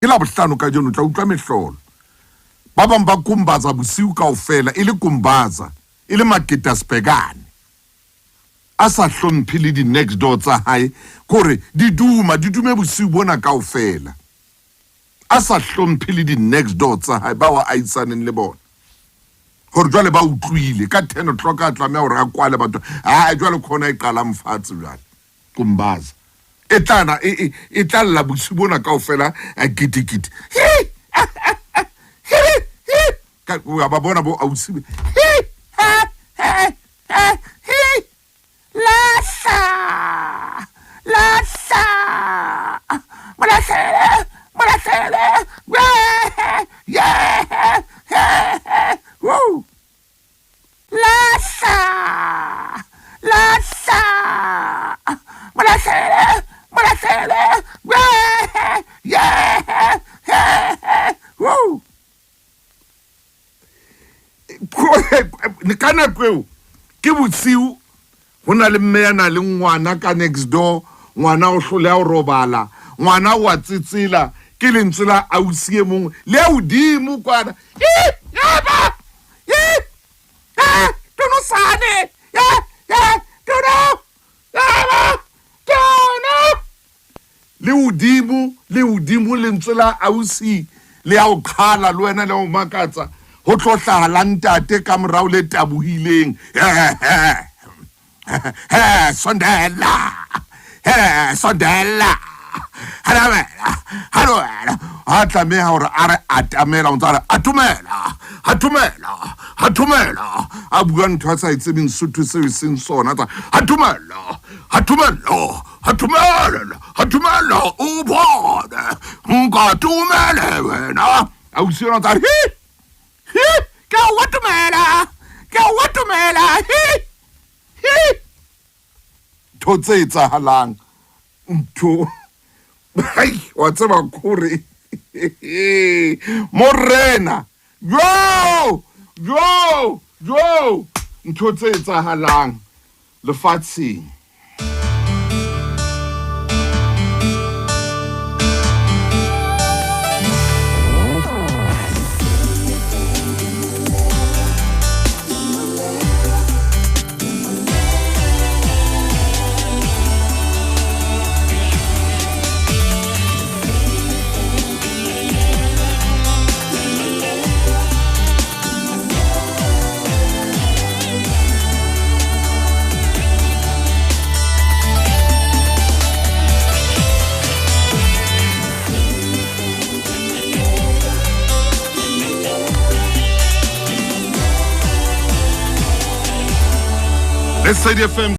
Ke Labohlano kajeno, o tla utlwa mehlolo. Ba bang ba kumbaza bosiu kaofela, e le kumbaza, e le maketasbekane. A sa hlomphe le di-next door tsa hae, ke hore di duma, di dume bosiu bona kaofela. A sa hlomphe le di-next door tsa hae, bao a ahisaneng le bona. Hore jwale ba utlwile, ka ten o'clock a tlameha hore a kwale batho. Aa, jwale ke hona e qalang fatshe jwale. Kumbaza. E tla na, e, e, e tla lla bosiu bona kaofela, gidigidi. Hi! Ah, ah, ah, hi, hi. Ka, wa ba bona bo ausi. Hi! Ha, ha, ha, hi. Lahla! Lahla! Molahlele! Molahlele! Yeah! Yeah! Yeah! Woo! Lahla! Lahla! Molahlele! Molahlele! Yeah! Yeah! Yeah! Woo! Ka nako eo ke bosiu go na le mme ya na le ngwana ka next door ngwana o hlole a o robala ngwana o a tsetsela ke lentswe la ausi e mongwe le ya godimo kwana eba tonosane tono eba tono le hodimo le hodimo lentswe la ausi le ya o qhala le wena le o makatsa ho tlo hlaha la ntate ka morao le tabohileng he sondela he sondela ha tlameha hore a re atamela o ntse a re atumela atumela atumela a bua ntho a sa e tsebeng sotho seo e seng sona tsa atumela atumela atumela atumela o bone nka tumele wena ausi yona tsa hi hi ke a o atumela ke a o atumela hi hi ntho tse etsahalang ntho hai wa tseba kore morena jo jo jo ntho tse etsahalang lefatsheng Lesedi FM.